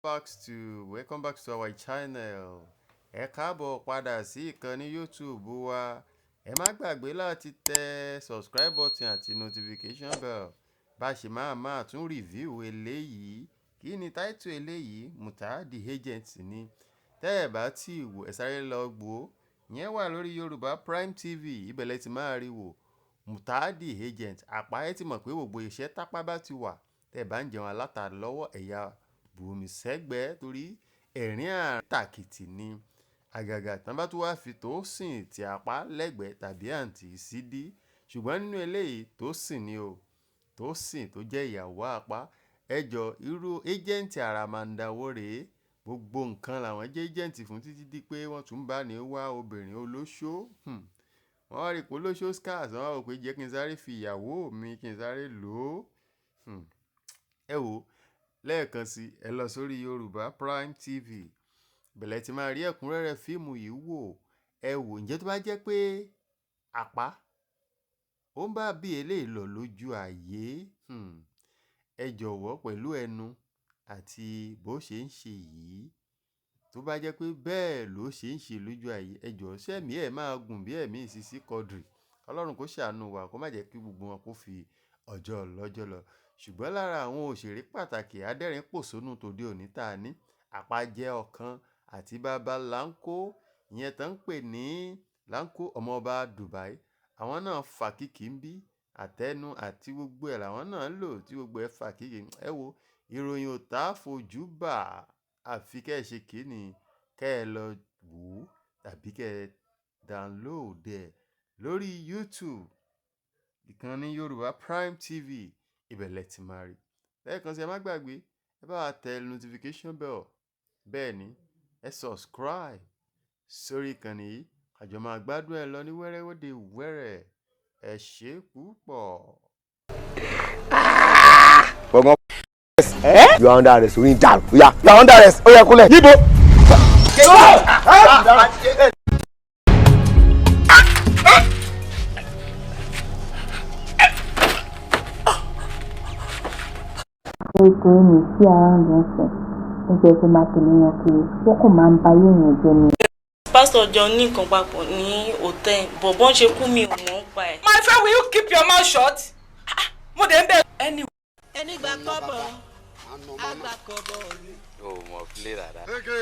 Back to welcome back to our channel. Ẹ káàbọ̀ padà sí ìkànnì YouTube wa. Ẹ má gbàgbé láti tẹ subscribe button àti notification bell. Bá ṣe máa máa tún review eléyìí. Kí ni title eléyìí? Muta the Agent ni. Tẹ́ ẹ bá tí wò, ẹ sáré lọ gbọ́. Ìyẹn wà lórí Yorùbá Prime TV. Ibẹ̀ lẹ ti máa rí wò. Muta the Agent. Àpá ẹ ti mọ̀ pé gbogbo iṣẹ́ tápá bá ti wà, tẹ́ ẹ bá ń jẹun aláta lọ́wọ́, ẹ̀yà bùnmi sẹ́gbẹ̀ẹ́ torí ẹ̀rín àríntàkìtì ni. Àgàgà tán bá tún wá fi Tósìn tí apá lẹ́gbẹ̀ẹ́ tàbí àǹtí Sídí. Ṣùgbọ́n nínú eléyìí, Tósìn ni o. Tósìn tó jẹ́ ìyàwó apá. Ẹ jọ, irú agent àràmàǹdà wo rèé? Gbogbo nǹkan làwọn jẹ́ agent fún títí di pé wọ́n tún bá ní wá obìnrin olóṣó. Wọ́n wá rí pé olóṣó scarce, wọ́n wá wò pé jẹ́ kí n sáré fi ìyàwó mi kí n sáré lò ó. Ẹ wò, lẹ́ẹ̀kan sí, ẹ lọ sórí Yorùbá Prime TV. Ibẹ̀ lẹ ti máa rí ẹ̀kúnrẹ́rẹ́ fíìmù yìí wò. Ẹ wò, ǹjẹ́ tó bá jẹ́ pé apá ó ń bá bí eléyìí lọ lójú ayé. Ẹ jọ̀wọ́, pẹ̀lú ẹnu àti bó ṣe ń ṣe yìí, tó bá jẹ́ pé bẹ́ẹ̀ ló ṣe ń ṣe lójú ayé, ẹ jọ̀ọ́, ṣé ẹ̀mí ẹ̀ máa gùn bí ẹ̀mí Sisi Quadri? Ọlọ́run kó ṣàánú wa, kó má jẹ́ kí gbogbo wọn kó fi ọjọ́ lọ́jọ́ lọ. Ṣùgbọ́n lára àwọn òṣèré pàtàkì adẹ́rìn pòṣónú tòde òní tá a ní, Àpá jẹ́ ọ̀kan àti Bàbá Láńkó, ìyẹn tó ń pè ní Láńkó ọmọọba Dubai. Àwọn náà fà kìkì ń bí àtẹnu àti gbogbo ẹ̀ làwọn náà lò tí gbogbo ẹ̀ fà kìkì. Ẹ wo, ìròyìn ò tá fojú bà, àfi kẹ́ ẹ ṣe kíni, kẹ́ ẹ lọ wò ó tàbí kẹ́ ẹ download ẹ̀ lórí YouTube, ìkànnì Yorùbá Prime TV. Ibẹ̀ lẹ ti máa rí. Lẹ́ẹ̀kan sí, ẹ má gbàgbé, ẹ bá wa tẹ notification bell. Bẹ́ẹ̀ ni, ẹ subscribe sórí ìkànnì yìí. Àjọ máa gbádùn ẹ lọ ní wẹ́rẹ́wẹ́dẹ wẹ́rẹ́. Ẹ ṣé púpọ̀. Gbọ̀ngàn, you are under arrest. Orí ń dàrú. Oya, you are under arrest. Ó yẹ kúnlẹ̀. Níbo. Ètò mi sí around nsìn níjẹ́ kó máa tẹ̀lé wọn kiri, wọ́n kàn máa ń ba ayé èèyàn jẹ́ ni. Pásítọ̀ jọ ní nǹkan papọ̀ ní hòtẹ́ẹ̀lì bọ̀ bọ́n ṣe kú, mi ò mọ̀ ń pa ẹ̀. My friend, will you keep your mouth shut? Ah, mo dẹ̀ ń bẹ̀. Anyway. Ẹni gbà kọ́bọ̀ àgbà kọ́bọ̀ ni. O mọ play dada. Eke.